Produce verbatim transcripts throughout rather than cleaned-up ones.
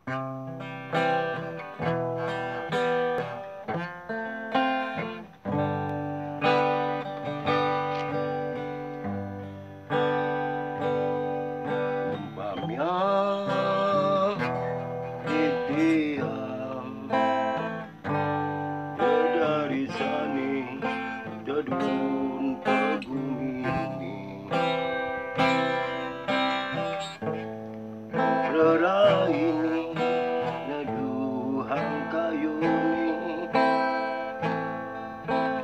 Umpamia titiang dari sani tedun pegumini. Reraini neduhang kayuni,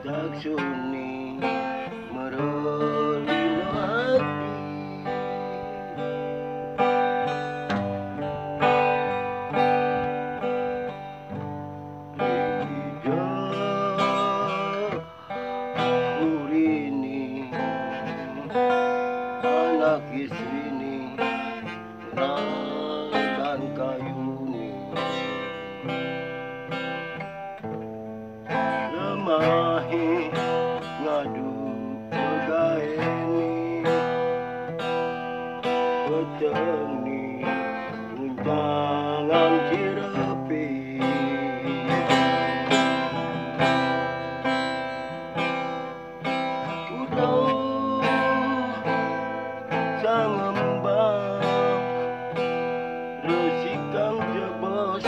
taksuni merelina hati. Ijak urini, anak istrini, dan kayuni. Lemahi ngadu pegaeni, petengni untangan cirepi. Udah sangembang resikang jebos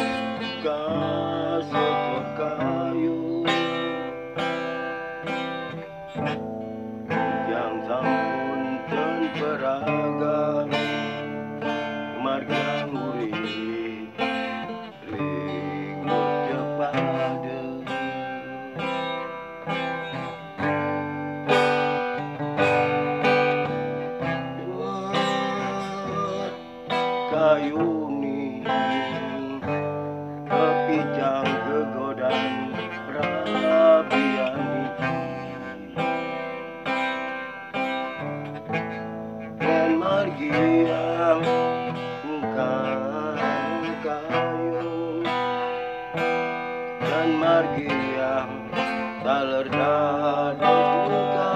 ka sepekayu. Yang sampun ten peragan margiang urip ring cepada. Kayuni kepijang gegodan rabian niki. Dan margiang engkang kayu, dan margiang taler dados engkang